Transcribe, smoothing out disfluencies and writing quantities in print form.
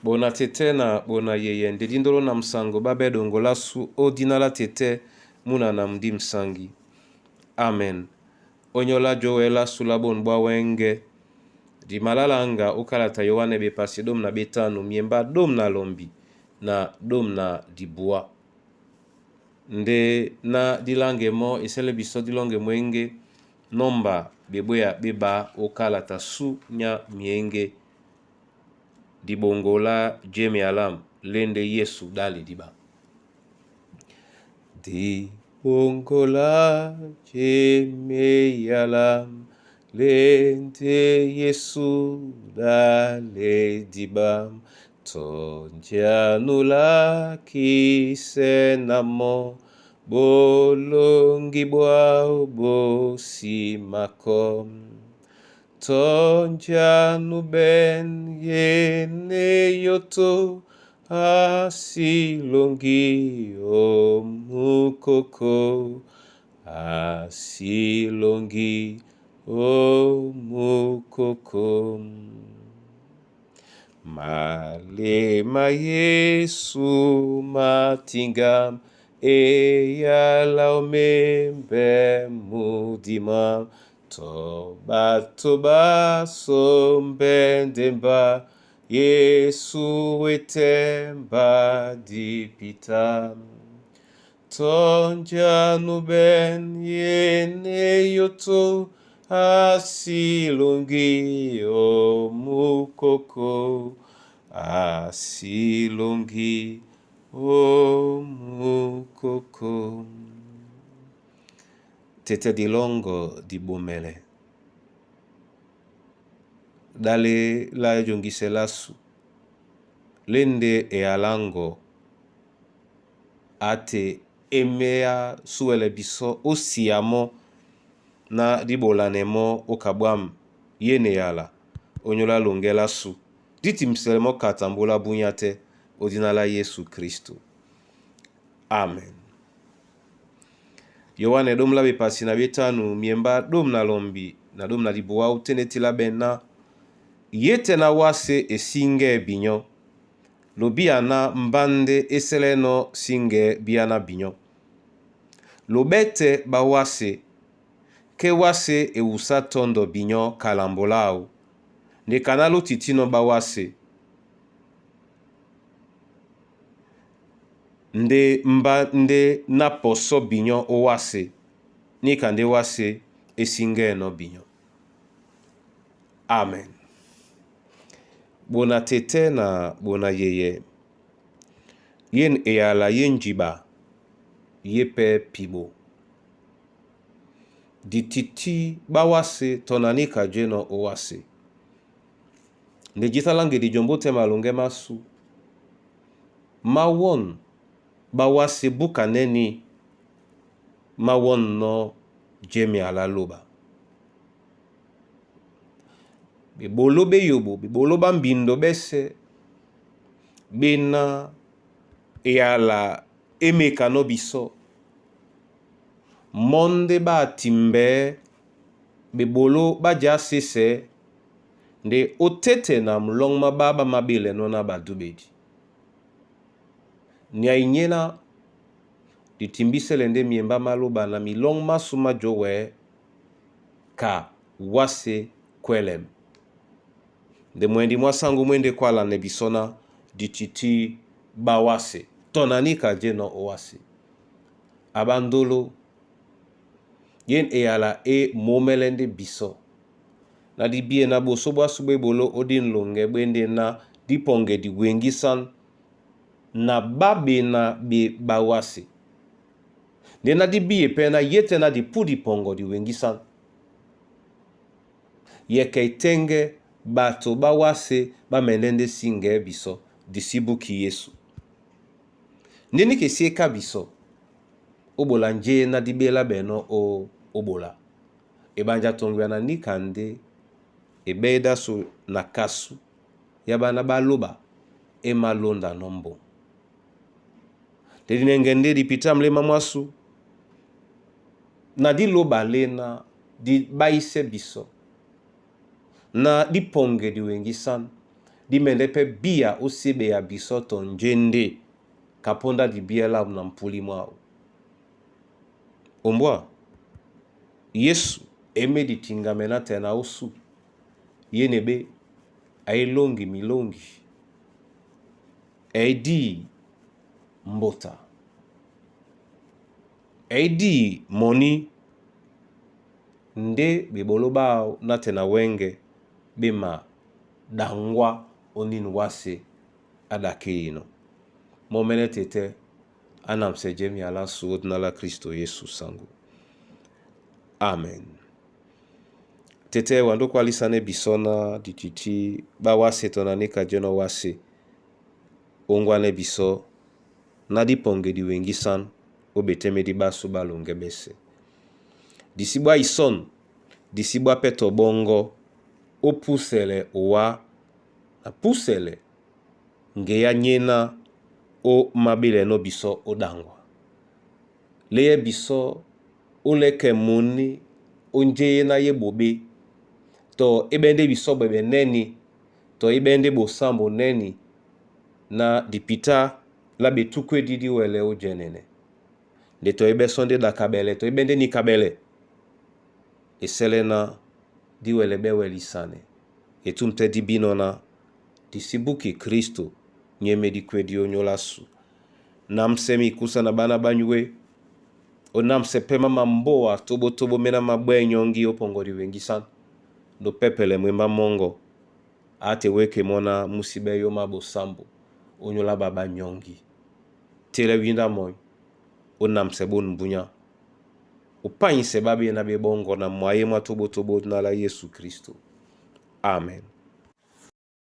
Bona tete na bona yeye nde dindolo na msango babe dongola su o dina la tete muna na mdi msangi. Amen. Onyola jowela sula bon bwa wenge. Di malalanga okalata Yoane bepasi dom na betano miemba dom na lombi na dom na dibua. Nde na dilange mo esele biso dilonge mwenge nomba bebweya beba okalata su nya mienge dibongola jeme alam lende Yesu dali diba. Dibongola jeme alam lende Yesu dale diba. Tonjanula kisenamo bolongi bwao bosimako. Tonjanu ben yene yoto asilongi omukoko asilongi omukoko. Malema Yesu matingam eyala omembe mudima toba toba sombendemba Yesu etemba dipita. Tonjanu ben yene yoto asilongi omukoko asilongi omukoko. Tete dilongo dibomele dale la jongiselasu lende ealango ate emea suwele biso osiamo na dibolanemo okabwam yene yala onyola longela su ditimselemo katambula bunya te odinala Yesu Kristo. Amen. Yoane dom la bepasi na betanu miemba dom na lombi na dom na dibua utenetila bena yete na wase esinge binyo lobi ana mbande eseleno singe biana binyo lobete bawase ke wase ewusa tondo binyo kalambolau nde kana lotitino bawase nde mba nde na poso binyo owase nika nde wase esinge no binyo. Amen. Bona tete na bona yeye yen eyala ye njiba ye pe pibo dititi bawase tonanika jeno owase nde jitalange dijombo te malonge masu mawon bawase buka neni mawon no jemi ala loba bebolo beyobo bebolo bambindo bese bena eyala emeka no biso monde batimbe bebolo baja sese nde otete na mulong mababa mabele no na badubedi nia inyena ditimbisele nde miemba maloba na milong masu majowe ka wase kwelem nde mwendi mwasangu mwende kwala ne bisona dititi bawase tonanika jeno owase abandolo yen eyala e momele nde biso na dibie na boso bwasu bebolo odi nlonge bwende na diponge diwengisan na babe na be bawase nde na dibie pe na yete na dipu dipongo diwengisan yeke itenge bato bawase bamende nde singe biso disibuki Yesu ndeni kesi eka biso obola nje na dibela beno o obola ebanja tongwa na nika nde ebeda so na kasu ya bana baloba emalonda nombo dedinenge nde dipita mlema mwasu na diloba lena di baise biso na diponge diwengisan Dí mɛndɛ́ pɛ́ biya ó seɓeya bisɔ́ tɔ njéndé ka póndá dibíɛ láō na mpúlí mwáō. Ombwá, Yesu e méditingamɛ nátɛɛ na ósû, yé na ɓé a elóŋgi milóŋgi, e dí mbota, e dí mɔní ndé ɓeɓoló ɓáō nátɛɛ na wɛ́ŋgɛ ɓé maɗaŋgwá ónîn wásē á ɗakélinɔ́. Mɔ́mɛ́nɛ́ tetɛ́ á namsɛ jɛ́mia lásu ó dina lá Kristo Yesu saŋgó. Amen. Tetɛ́ wandó kwálísanɛ́ bisɔ́ ná dititi ɓá wásē tɔ na níka jɛ́nɔ́ wásē óŋgwanɛ́ bisɔ́ ná dípɔŋgɛ diweŋgísán ó ɓetémédí ɓásū ɓá loŋgɛ́ ɓɛ́sɛ̄. Di sí ɓwá isɔ̂n, di sí ɓwá pɛ́ tɔ ɓɔ́ŋgɔ́ ó púsɛlɛ owá na púsɛlɛ ŋgeá nyéná ó máɓílɛnɔ́ bisɔ́ ó ɗaŋgwa. Léyɛ́ bisɔ́ ó lɛ́kɛ mɔní ó njéé ná yé ɓoɓé tɔ é ɓɛ́ ndé bisɔ́ ɓwɛɓɛ nɛ́ni tɔ é ɓɛ́ ndé ɓosámbo nɛ́ni na dipitá lá ɓetúkwédi dí wɛlɛ ó jɛ́nɛnɛ. Nde tɔ é ɓɛ́ sɔ́ ndé ɗakaɓɛlɛ tɔ é ɓɛ́ ndé nikaɓɛlɛ e sɛ́lɛ́ ná dí wɛlɛ ɓɛ́ wɛlisanɛ e túm tɛ́ dí bínɔ́ ná di sí búki Kristo nyé e médikwédi ónyólá ásu. Námsɛ́ mikúsa na ɓána ɓá nyué ó námsɛ́ pɛ́ má mambóa tóbótóbó méná máɓwɛ́ nyɔ́ŋgí ó pɔŋgɔ diweŋgísán ndó pɛ́pɛlɛ mwembá mɔ́ŋgɔ á te wéke mɔ́ ná mú sí ɓɛ́ yómá ɓosámbo ónyólá ɓá ɓá nyɔ́ŋgí. Télɛ́ wíndá mɔ́ ó námsɛ ɓôn mbúnyá ó pányisɛ ɓá ɓéná ɓé ɓɔ́ŋgɔ na mwayé mwá tóbótóbó dina lá Yesu Kristo. Amen.